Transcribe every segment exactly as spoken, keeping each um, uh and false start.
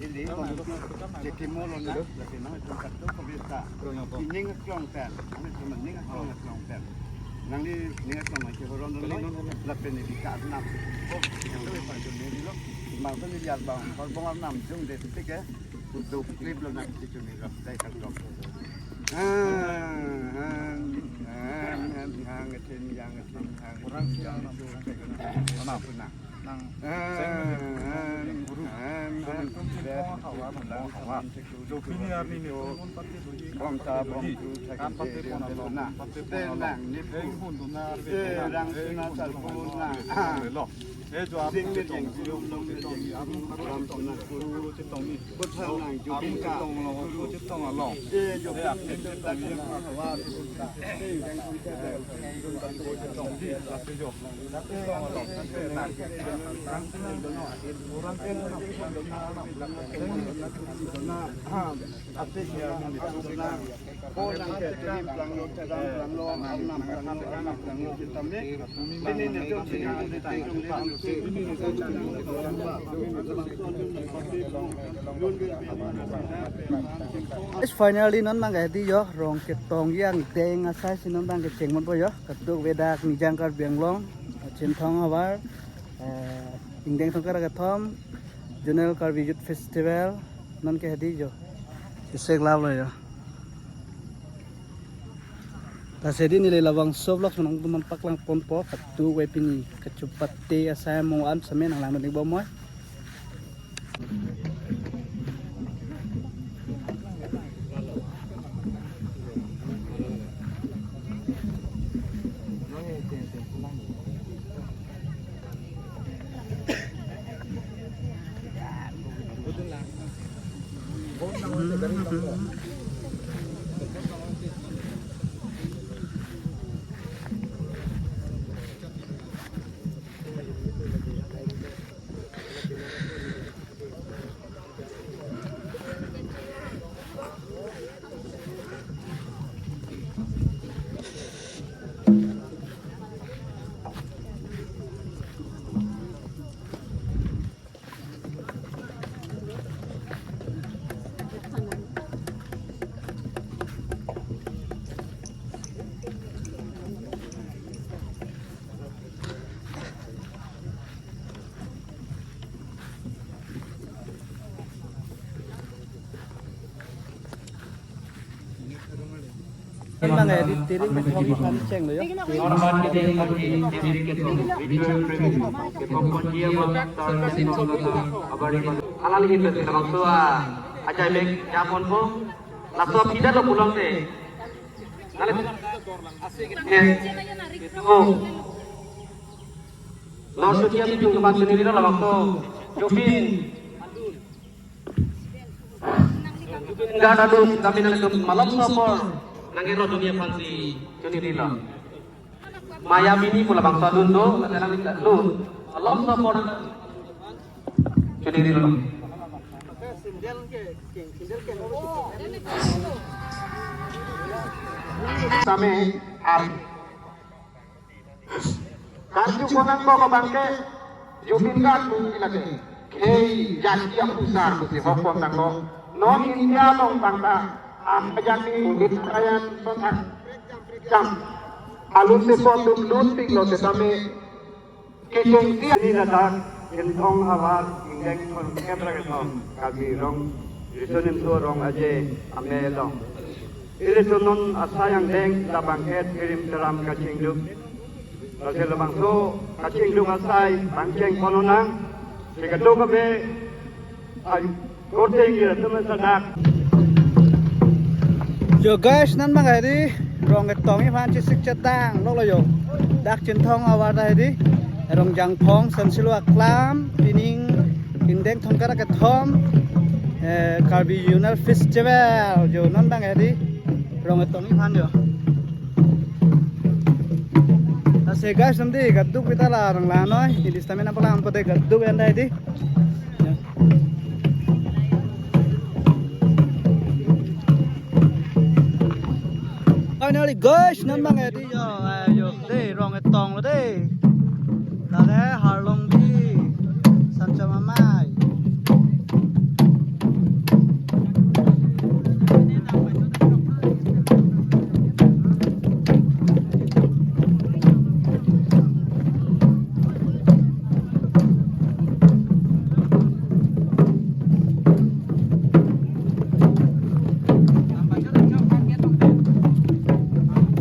ili, chekimo lonang, lapen nanglitum kadokave ta ining aklong pen, nanglitum aning aklong aklong pen, nangli ning aklong aklong ke horon lo, lapen ili ka Arnam, oh, yang tu pen tu neli lo, bang tu neli Arnam, horbong Arnam jongde tike, udo klip lonang, chichu ni rap dai kadok. Ah, ah, ah, ah, yang ngetin, yang ngetin, yang ngetin, yang ngetin, yang ngetin. Nang, seng, guru, nang tum chingkong hawa, nang hawa. Jo pini arni netum non pate doji, kan pate pon along, pate pon along. Eng pon dona, eng pon dona, eng pon dona, lo. Eh, jo apu chetong, jo apu chetong, apu chetong ni, apu chetong along, apu chetong along. Eh, jo apu chetong ni, apu chetong ni, apu chetong along. Guys, finally non abang ke hedi jo, rong ketong angdeng asai si non abang ke cheng ponpo jo. Kadokave dak Nijang Karbi Anglong, Chinthong havar, eh, ingdeng thomkep ra kethom, Zonal Karbi Youth Festival, non ke hedi jo. Isek lap lo jo. Lasi hedi neli labangso vlog si nangtum aphan paklang ponpo, kadokave pini kachepate asai mo an sitame nanglang dun ik bom noi. Bang edit tiring kethom aphan chenglo yo. Alangli hinbet labangso a, ajai mek japonpo. Laso aphi dalo pulote. Nale. Eh. Oh. Lord Sukiya Bidung kemat sendiri labangso. Jupin. Gada dum, kami nang dum malomso apor nang-ero dunia aphansi chonirilo. Mayabini pu labangso adun do, kata nang dum malomso apor chonirilo. Tame ar karjupo nangkok abangke, Jupin Garg pu lake khei jati apusar pusi hokpon nangkok. Non India along bangta, ah, jati Hindusthan athak jam alun tepo atum lun piklo setame kechengsi. Pini ladak Chinthong havar ingdeng thomkep ra kethom Karbi Rong Riso Nimso Rong Aje amei along. Ilitum non asai angdeng labangke Tirim Teram kachingduk. Lasi labangso kachingduk asai pangcheng ponnang. Si kadokave, ay, korte ingjir atum sadak. Yo guys, non bang hedi Rong Ketong aphan chesik chetang loklo yo. Dak Chinthong havar ta hedi Rongjangphong Sansilo Aklam, pining ingdeng thomkep ra kethom, eh, Karbi Union Festival yo non bang hedi Rong Ketong aphan yo. Lasi guys, nanti kaduk kita la rang lanoi, ini stamina pala ampo de kaduk yang tadi. Finally guys, non bang hedi yo, eh, yo, de Rong Ketong lo de. Lake Harlongbi, Sancham Amei.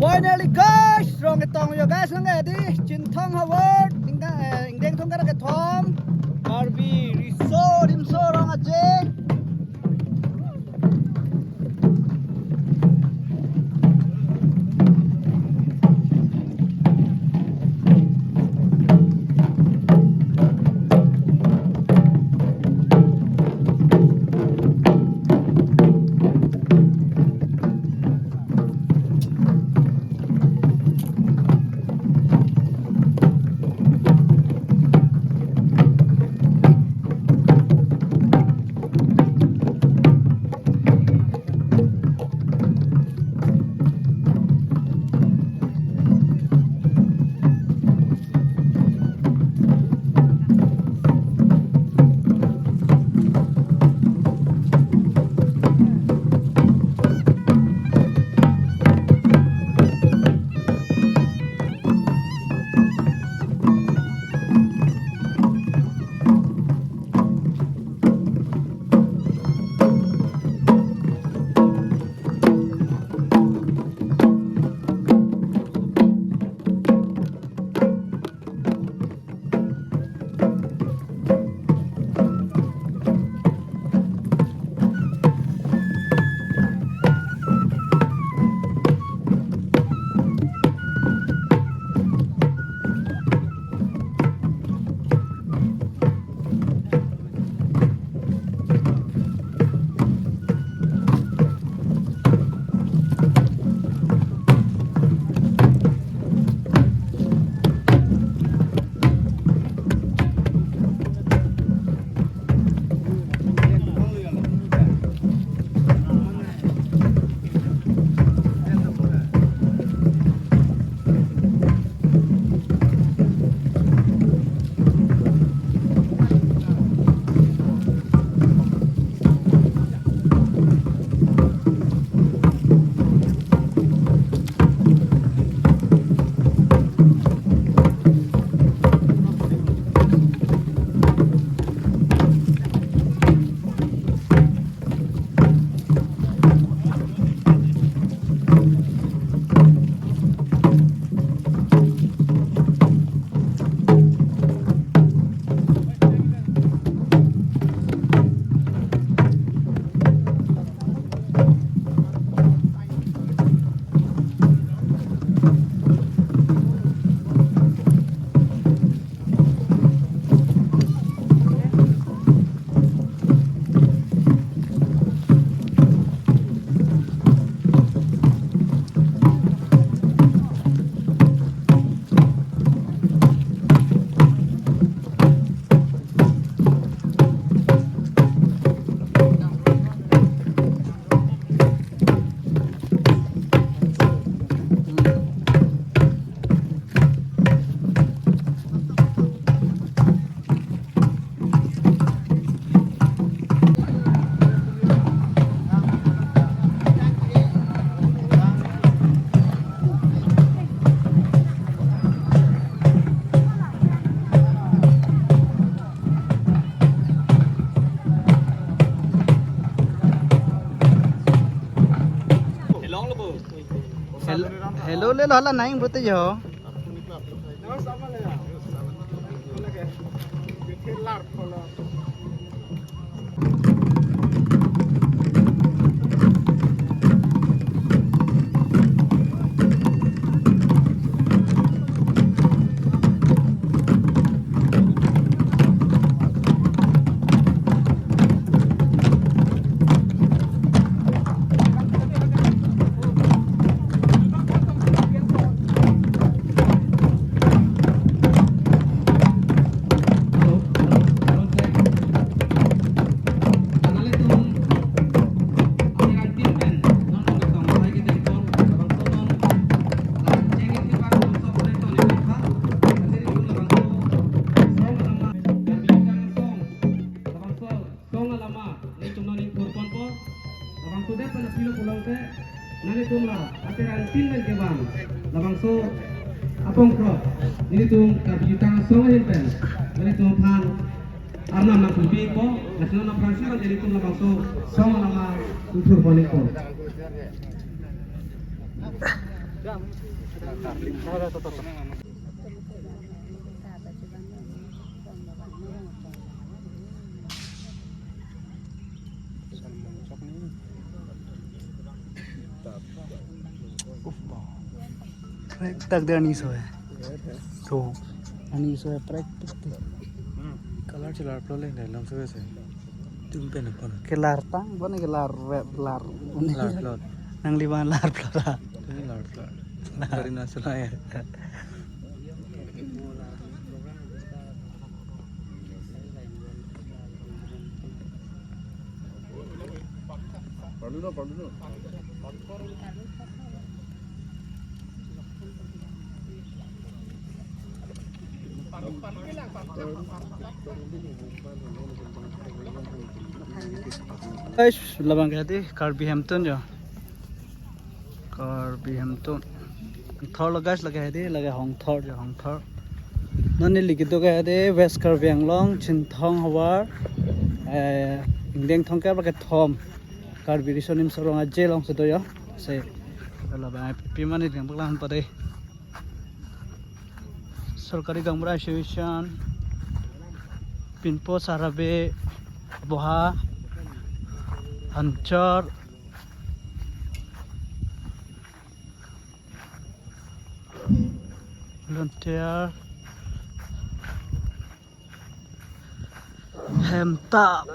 Finally guys, Rong Ketong yo guys, nang hedi Chinthong havar, ingdeng, eh, ingdeng thomkep ra kethom, Karbi Riso Nimso Rong Aje. Lo hala nang pute jo. Song alama, nelitum non ingthur ponpo. Labangso det pen apilo pulote, nanglitum la aterantin pen kevang labangso apongkro, nelitum Karbi Jutang Asong ahin pen nanglitum aphan arnam nangpupipo. Lasi non aphrangsi pen nelitum labangso song alama ingthur pon ikpo. Prek tak dia ni so hai. So, ani so hai prek tak dia. Color chelar plo le, le long so se. Tum pen pon. Kelar tang, bone kelar, lar, bone. Lar plo. Nangli bang lar plo ra. Ini lar plo. Dari nasional ya. Guys, labang ke hadi Karbi Hemtun jo. Karbi Hemtun. Hongthor lo guys, lake hadi, lake Hongthor jo, Hongthor. Non neli kedo ke hadi West Karbi Anglong, Chinthong havar, eh, ingdeng thomkep ra kethom. Karbi Riso Nimso Rong Aje along si do jo. Se, labang ai pi mane deng paklang pade. Sorkari Gaonbura Association, Pinpo Sarabe, Boha, Anchor, Volunteer, Hemtap.